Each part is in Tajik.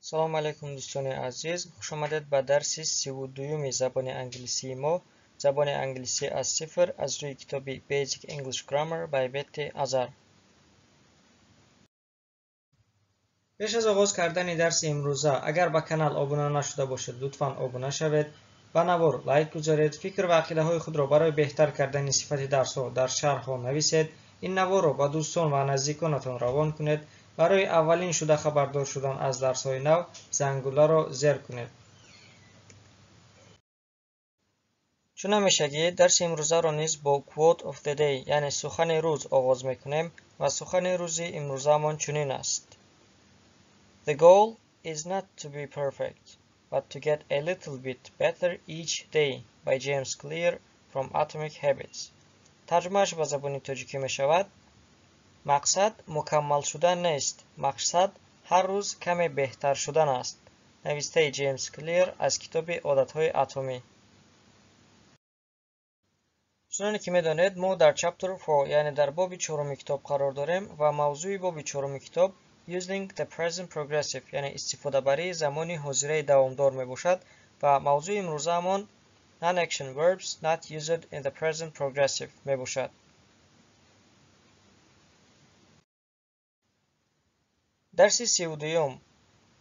Салом алейкум, дӯстони азиз. Хуш омадед ба дарси 32-юми забони англисии мо. Забони англисӣ аз сифр аз рӯи китоби Basic English Grammar by Betty Azar. Пеш аз оғоз кардани дарси имрӯза, агар ба канал обуна нашуда бошед, лутфан обуна шавед, ба навор лайк гузоред, фикр ва ақидаҳои худро барои беҳтар кардани сифати дарсҳо дар шарҳҳо нависед, ин наворро ба дӯстон ва наздиконатон равон кунед. Барои аввалин шуда хабардор шудан аз дарсҳои нав, зангуларо зер кунед. Чун ҳамешагӣ, дарси имрӯзаро низ бо Quote of the Day, яъне сухани рӯз оғоз мекунем ва сухани рӯзи имрӯзаамон чунин аст: The goal is not to be perfect, but to get a little bit better each day, by James Clear from Atomic Habits. Тарҷумааш ба забони тоҷикӣ мешавад: мақсад мукаммал шудан нест, мақсад ҳар рӯз каме беҳтар шудан аст. Навиштаи Ҷеймс Клир аз китоби Одатҳои атомӣ. Чуноне ки медонед, мо дар Chapter 4, яъне дар боби чоруми китоб қарор дорем ва мавзӯи боби чоруми китоб Using the Present Progressive, яъне истифодабарии замони ҳозираи давомдор мебошад ва мавзӯи имрӯзаамон Non-action verbs not used in the present progressive мебошад. Дарси 32-юм.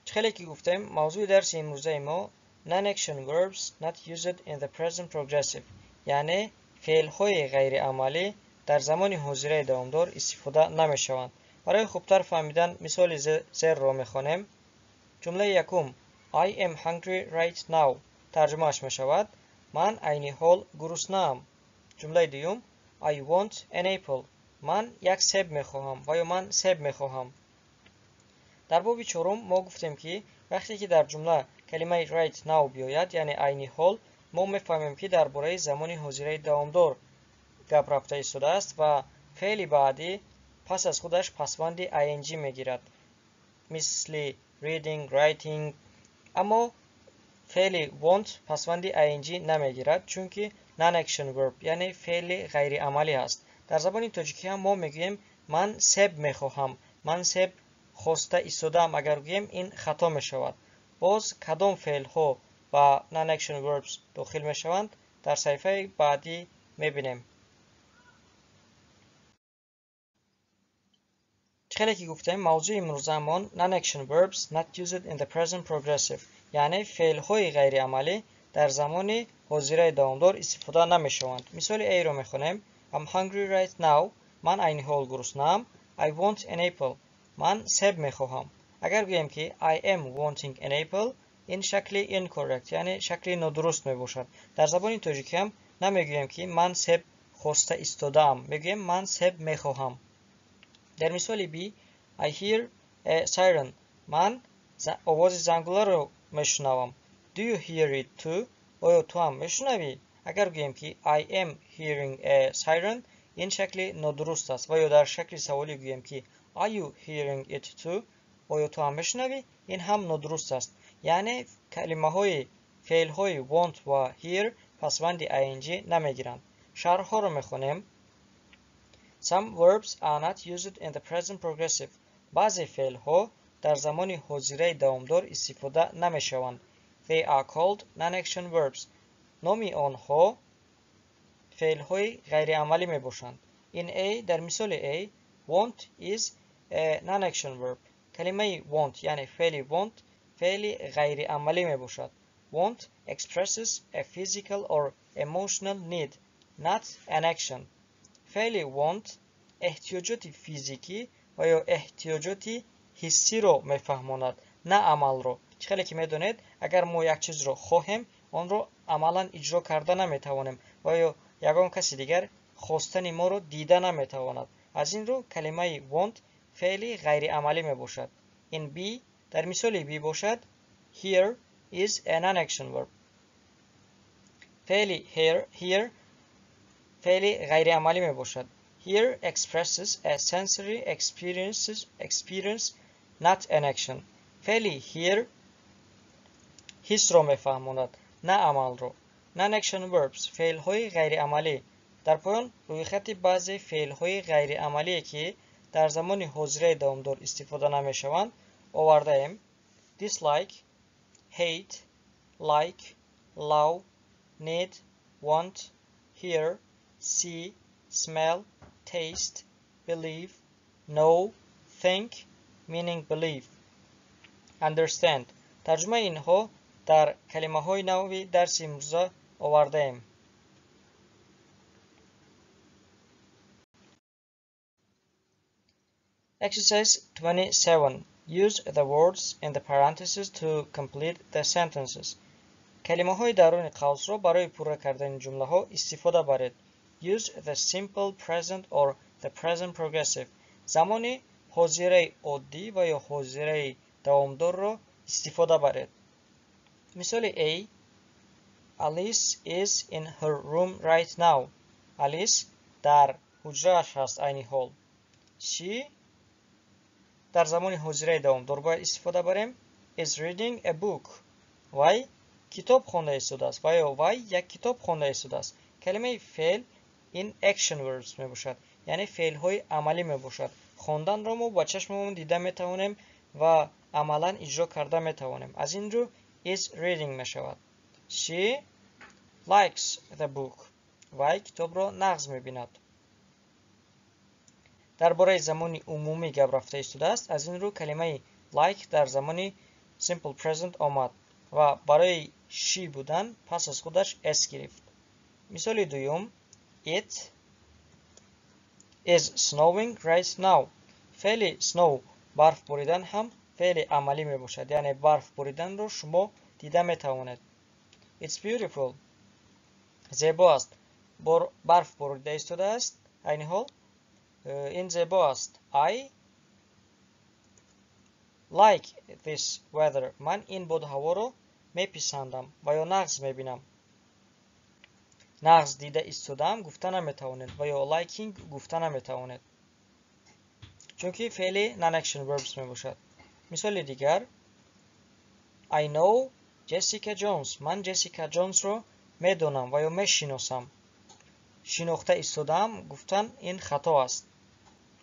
Чӣ хеле ки гуфтем, мавзӯи дарси имрӯзаи мо Non-action verbs not used in the present progressive, яъне феълҳои ғайриамалӣ дар замони ҳозираи давомдор истифода намешаванд. Барои хубтар фаҳмидан мисоли зерро мехонем. Ҷумлаи якум: I am hungry right now. Тарҷумааш мешавад: ман айни ҳол гуруснаам. Ҷумлаи дуюм: I want an apple. Ман як себ мехоҳам ва ё ман себ мехоҳам. Дар боби чорум мо гуфтем, ки вақте ки дар ҷумла калимаи right now биёяд, яъне айни ҳол, мо мефаҳмем, ки дар бораи замони ҳозираи давомдор гап рафта истодааст ва феъли баъдӣ пас аз худаш пасванди ing мегирад, мисли reading, writing. Аммо феъли want пасванди ing намегирад, чунки non-action verb, яъне феъли ғайриамалӣ аст. Дар забони тоҷикӣ ҳам мо мегӯем ман себ мехоҳам, ман себ хоста истодаам. Агар гӯем, ин хато мешавад. Боз кадом феълҳо ба non-action verbs дохил мешаванд, дар саҳифаи баъдӣ мебинем. Чӣ хеле ки гуфтем, мавзӯи имрӯзаамон non-action verbs not used in the present progressive, яъне феълҳои ғайриамалӣ дар замони ҳозираи давомдор истифода намешаванд. Мисоли A-ро мехонем: I'm hungry right now. Ман айни ҳол гуруснаам. I want an apple. Ман себ мехоҳам. Агар гӯем, ки I am wanting an apple, ин шакли incorrect, яъне шакли нодуруст мебошад. Дар забони тоҷикӣ ҳам намегӯем, ки ман себ хоста истодаам, мегӯем ман себ мехоҳам. Дар мисоли B: I hear a siren. Ман овози зангуларо мешунавам. Do you hear it too? Оё ту ҳам мешунавӣ? Агар гӯем, ки I am hearing a siren, ин шакли нодуруст аст. Ва ё дар шакли саволӣ гӯем, ки Are you hearing it too? Оё ту ҳам мешунавӣ? Ин ҳам нодуруст аст. Яъне калимаҳои феълҳои want ва hear пасванди ing намегиранд. Шарҳҳоро мехонем. Some verbs are not used in the present progressive. Баъзе феълҳо дар замони ҳозираи давомдор истифода намешаванд. They are called non-action verbs. Номи онҳо феълҳои ғайриамалӣ мебошанд. In A, дар мисоли A, want is a non-action verb. Калимаи want, яъне феъли want, феъли ғайриамалӣ мебошад. Want expresses a physical or emotional need, not an action. Феъли want эҳтиёҷоти физикӣ ва ё эҳтиёҷоти ҳиссиро мефаҳмонад, на амалро. Чӣ хеле ки медонед, агар мо як чизро хоҳем, онро амалан иҷро карда наметавонем ва ё ягон каси дигар хостани моро дида наметавонад. Аз ин рӯ калимаи want феъли ғайриамалӣ мебошад. In B, дар мисоли B бошад, hear is a non-action verb. Феъли hear феъли ғайриамалӣ мебошад. Hear expresses a sensory experience, not an action. Феъли hear ҳиссро мефаҳмонад, на амалро. Non-action verbs, феълҳои ғайриамалӣ. Дар поён рӯйхати баъзе феълҳои ғайриамалие, ки дар замони ҳозираи давомдор истифода намешаванд, овардаем. Dislike, hate, like, love, need, want, hear, see, smell, taste, believe, know, think, meaning believe, understand. Тарҷумаи инҳо дар калимаҳои нави дарси имрӯза овардаем. Exercise 27. Use the words in the parentheses to complete the sentences. Калимаҳои даруни қавсро барои пурра кардани ҷумлаҳо истифода баред. Use the simple present or the present progressive. Замони ҳозираи оддӣ ва ё ҳозираи давомдорро истифода баред. Мисоли A. Alice is in her room right now. Alice дар ҳуҷрааш ҳаст айни ҳол. She дар замони ҳозираи давомдор бояд истифода барем. Is reading a book. Вай китоб хонда истодааст ва ё вай як китоб хонда истодааст. Калимаи феъл ин action verbs мебошад, яъне феълҳои амалӣ мебошад. Хонданро мо ба чашмамон дида метавонем ва амалан иҷро карда метавонем. Аз ин рӯ is reading мешавад. She likes the book. Вай китобро нағз мебинад. Дар бораи замони умумӣ гап рафта истодааст. Аз ин рӯ калимаи like дар замони simple present омад ва барои she будан пас аз худаш s гирифт. Мисоли дуюм: It is snowing right now. Феъли snow барф боридан ҳам феъли амалӣ мебошад, яъне барф бориданро шумо дида метавонед. It's beautiful. Зебо аст. Барф борида истодааст айни ҳол. Ин зебо аст. I like this weather. Ман ин бодҳаворо меписандам ва ё нағз мебинам. Нағз дида истодаам гуфта наметавонед ва ё liking гуфта наметавонед, чунки феъли non-action verbs мебошад. Мисоли дигар: I know Jessica Jones. Ман Jessica Jonesро медонам ва ё мешиносам. Шинохта истодаам гуфтан ин хато аст.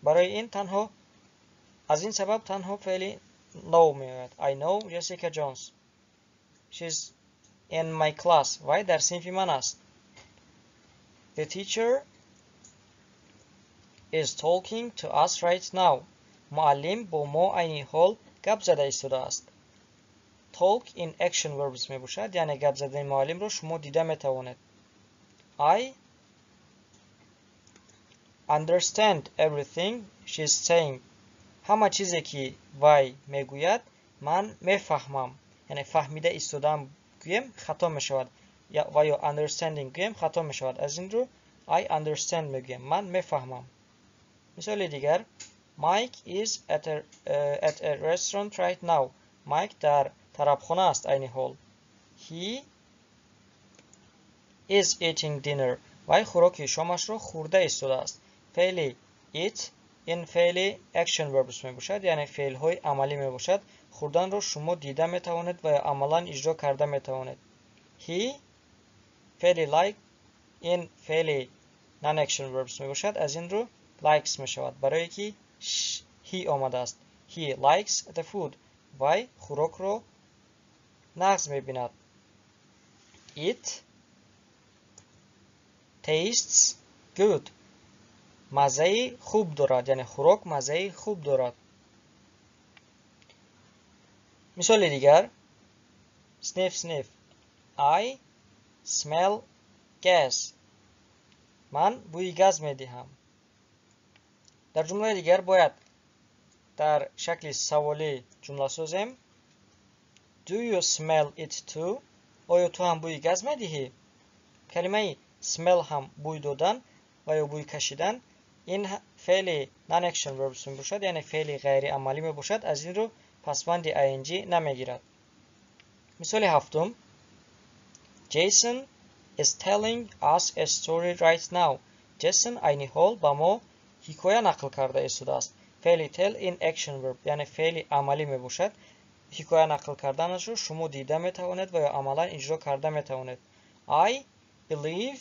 Барои ин танҳо аз ин сабаб танҳо феъли know меояд. I know Jessica Jones. She's in my class. Вай дар синфи ман аст. The teacher is talking to us right now. Муаллим бо мо айни ҳол гап зада истодааст. Talk in action verbs мебошад, яъне гап задани муаллимро шумо дида метавонед. I understand everything she's saying. Ҳама чизе ки вай мегӯяд ман мефаҳмам. Яъне фаҳмида истодаам гӯем хато мешавад ва ё understanding гӯем хато мешавад. Аз ин рӯ I understand мегӯем, ман мефаҳмам. Мисоли дигар: Mike is at a restaurant right now. Mike дар тарабхона аст айни ҳол. He is eating dinner. Вай хӯроки шомашро хӯрда истодааст. Феъли eat ин феъли action verbs мебошад, яъне феълҳои амалӣ мебошад. Хӯрданро шумо дида метавонед ва ё амалан иҷро карда метавонед. He феъли like ин феъли non-action verbs мебошад, аз ин рӯ likes мешавад, барое ки he омадааст. He likes the food. Вай хӯрокро нағз мебинад. It tastes good. Маззаи хуб дорад, яъне хӯрок маззаи хуб дорад. Мисоли дигар: Sniff, sniff. I smell gas. Ман бӯи газ медиҳам. Дар ҷумлаи дигар бояд дар шакли саволӣ ҷумла созем. Do you smell it too? Оё ту ҳам бӯи газ медиҳӣ? Калимаи smell ҳам бӯй додан ва ё бӯй кашидан ин феъли non-action verbs мебошад, яъне феъли ғайриамалӣ мебошад. Аз ин рӯ пасванди ing намегирад. Мисоли ҳафтум: Jason is telling us a story right now. Jason айни ҳол ба мо ҳикоя нақл карда истодааст. Феъли tell ин action verb, яъне феъли амалӣ мебошад. Ҳикоя нақл карданашро шумо дида метавонед ва ё амалан иҷро карда метавонед. I believe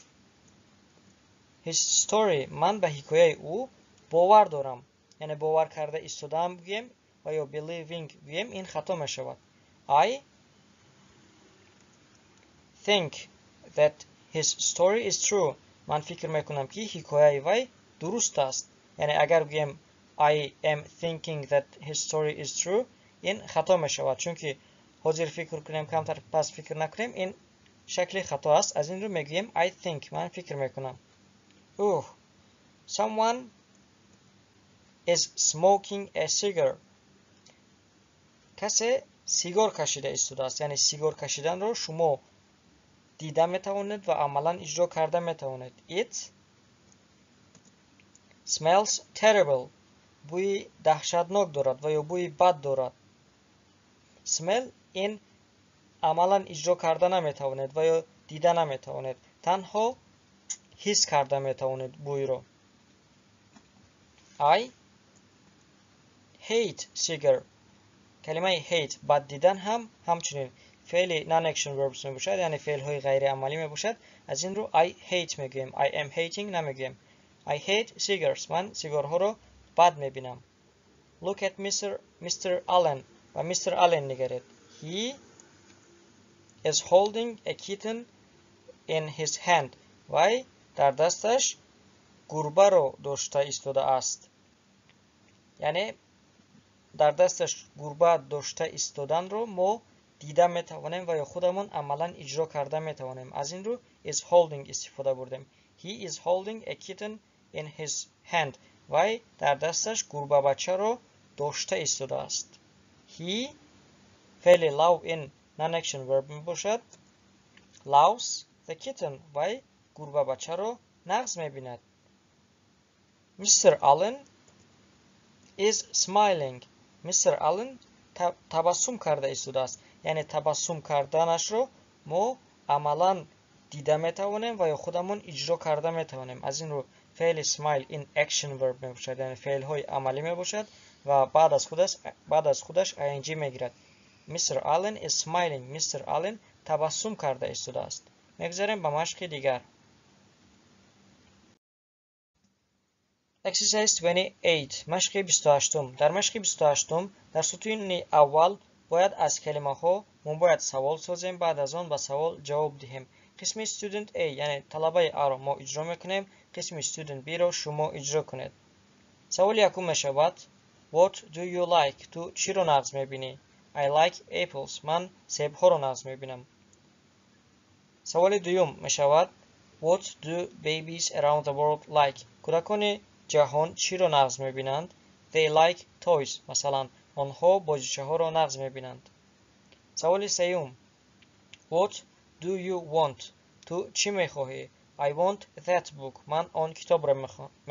his story. Ман ба ҳикояи ӯ бовар дорам. Яъне бовар карда истодаам гӯем ва ё believing гӯем ин хато мешавад. I think that his story is true. Ман фикр мекунам, ки ҳикояи вай дуруст аст. Яъне агар гӯем I am thinking that his story is true, ин хато мешавад, чунки ҳозир фикр кунем, камтар пас фикр накунем, ин шакли хато аст. Аз ин рӯ мегӯем I think, ман фикр мекунам. Ugh, someone is smoking a cigar. Касе сигор кашида истодааст. Яъне сигор кашиданро шумо дида метавонед ва амалан иҷро карда метавонед. It smells terrible. Бӯи даҳшатнок дорад ва ё бӯи бад дорад. Smell ин амалан иҷро карда наметавонед ва ё дида наметавонед, танҳо ҳис карда метавонед бӯйро. I hate cigar. Калимаи hate, бад дидан, ҳам ҳамчунин феъли non-action verbs мебошад, яъне феълҳои ғайриамалӣ мебошад. Аз ин рӯ I hate мегӯем, I am hating намегӯем. I hate cigars. Ман сигорҳоро бад мебинам. Look at Mr. Allen. Ба Mr. Allen нигаред. He is holding a kitten in his hand. Вай дар дасташ гурбаро дошта истодааст. Яъне дар дасташ гурба дошта истоданро мо дида метавонем ва ё худамон амалан иҷро карда метавонем. Аз ин рӯ is holding истифода бурдем. He is holding a kitten in his hand. Вай дар дасташ гурбабачаро дошта истодааст. He, феъли love ин non-action verb мебошад. Loves the kitten. Вай гурбабачаро нағз мебинад. Mr. Allen is smiling. Mr. Allen табассум карда истодааст. Яъне табассум карданашро мо амалан дида метавонем ва ё худамон иҷро карда метавонем. Аз ин рӯ феъли smile ин action verb мебошад, яъне феълҳои амалӣ мебошад ва баъд аз худаш ing мегирад. Mr. Allen is smiling. Mr. Allen табассум карда истодааст. Мегузарем ба машқи дигар. Exercise 28. Машқи 28. Дар машқи 28 дар сутуни аввал бояд аз калимаҳо мо бояд савол созем, баъд аз он ба савол ҷавоб диҳем. Қисми student A, яъне талабаи А-ро мо иҷро мекунем, қисми student B-ро шумо иҷро кунед. Саволи якум мешавад: What do you like? Ту чиро нағз мебинӣ? I like apples. Ман себҳоро нағз мебинам. Саволи дуюм мешавад: What do babies around the world like? Кӯдакони ҷаҳон чиро нағз мебинанд? They like toys. Масалан, онҳо бозичаҳоро нағз мебинанд. Саволи сеюм: What do you want? Ту чӣ мехоҳӣ? I want that book. Ман он китобро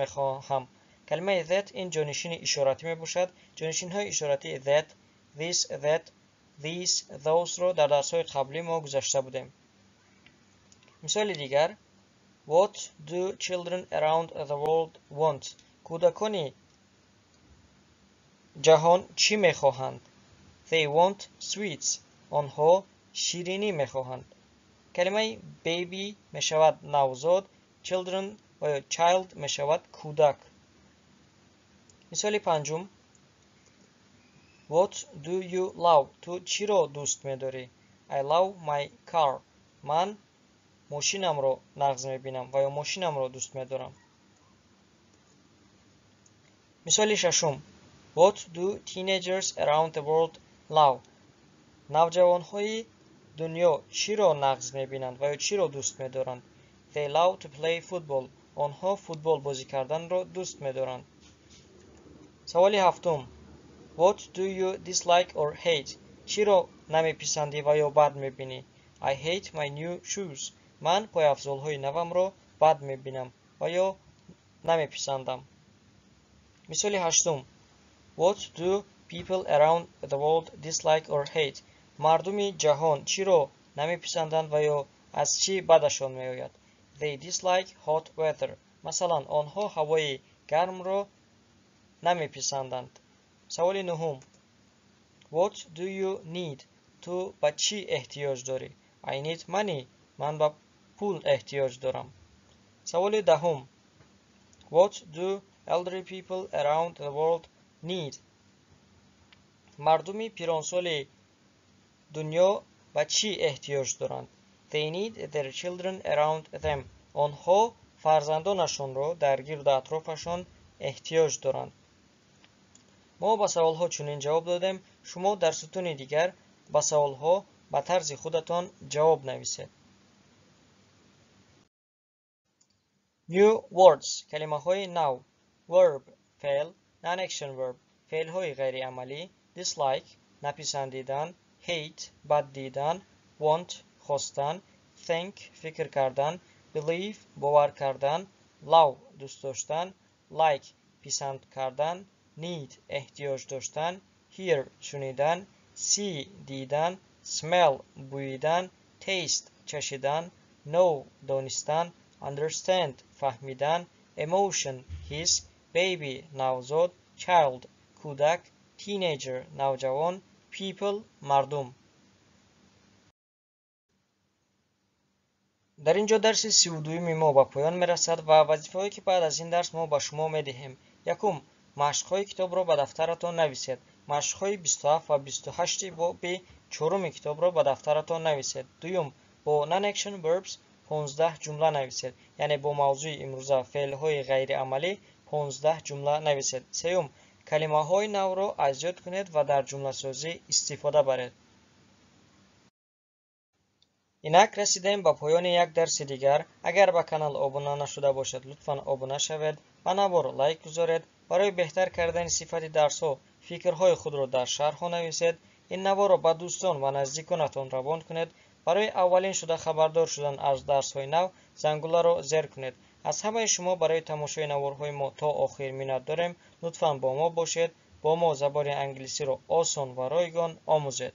мехоҳам. Калимаи that ин ҷонишини ишоратӣ мебошад. Ҷонишинҳои ишоратии that, this, that, these, those-ро дар дарсҳои қаблӣ мо гузашта будем. Мисоли дигар: What do children around the world want? Кӯдакони ҷаҳон чӣ мехоҳанд? They want sweets. Онҳо ширинӣ мехоҳанд. Калимаи baby мешавад навзод, children ва ё child мешавад кӯдак. Мисоли панҷум: What do you love? Ту чиро дӯст медорӣ? I love my car. Ман мошинамро нағз мебинам ва ё мошинамро дӯст медорам. Мисоли шашум: What do teenagers around the world love? Навҷавонҳои дунё чиро нағз мебинанд ва ё чиро дӯст медоранд? They love to play football. Онҳо футбол бозӣ карданро дӯст медоранд. Саволи ҳафтум: What do you dislike or hate? Чиро намеписандӣ ва ё бад мебинӣ? I hate my new shoes. Ман пойафзолҳои навамро бад мебинам ва ё намеписандам. Мисоли ҳаштум: What do people around the world dislike or hate? Мардуми ҷаҳон чиро намеписанданд ва ё аз чӣ бадашон меояд? They dislike hot weather. Масалан, онҳо ҳавои гармро намеписанданд. Саволи нуҳум: What do you need? Ту ба чӣ эҳтиёҷ дорӣ? I need money. Ман ба пул эҳтиёҷ дорам. Саволи даҳум: What do elderly people around the world need? Мардуми пиронсоли дунё ба чӣ эҳтиёҷ доранд? They need their children around them. Онҳо фарзандонашонро дар гирду атрофашон эҳтиёҷ доранд. Мо ба саволҳо чунин ҷавоб додем. Шумо дар сутуни дигар ба саволҳо ба тарзи худатон ҷавоб нависед. New words калимаҳои нав. Verb феъл, non-action verb феълҳои ғайриамалӣ, dislike написандидан, hate бад дидан, want хостан, think фикр кардан, believe бовар кардан, love дӯст доштан, like писанд кардан, need эҳтиёҷ доштан, hear шунидан, see дидан, smell бӯидан, taste чашидан, know донистан, understand фаҳмидан, emotion ҳис, baby навзод, child кӯдак, teenager навҷавон, people мардум. Дар ин ҷо дарси 32-юми мо ба поён мерасад ва вазифаҳое ки баъд аз ин дарс мо ба шумо медиҳем. Якум, машқҳои китобро ба дафтаратон нависед. Машқҳои 27 ва 28 боби чоруми китобро ба дафтаратон нависед. Дуюм, бо non-action verbs 15 ҷумла нависед, яъне бо мавзӯи имрӯза феълҳои ғайриамалӣ 15 ҷумла нависед. Сеюм, калимаҳои навро аз ёд кунед ва дар ҷумласозӣ истифода баред. Инак расидем ба поёни як дарси дигар. Агар ба канал обуна нашуда бошед, лутфан обуна шавед, ба навор лайк гузоред. Барои беҳтар кардани сифати дарсҳо фикрҳои худро дар шарҳҳо нависед. Ин наворро ба дӯстон ва наздиконатон равон кунед. Барои аввалин шуда хабардор шудан аз дарсҳои нав зангуларо зер кунед. Аз ҳамаи шумо барои тамошои наворҳои мо то охир миннат дорем. Лутфан бо мо бошед. Бо мо забони англисиро осон ва ройгон омӯзед.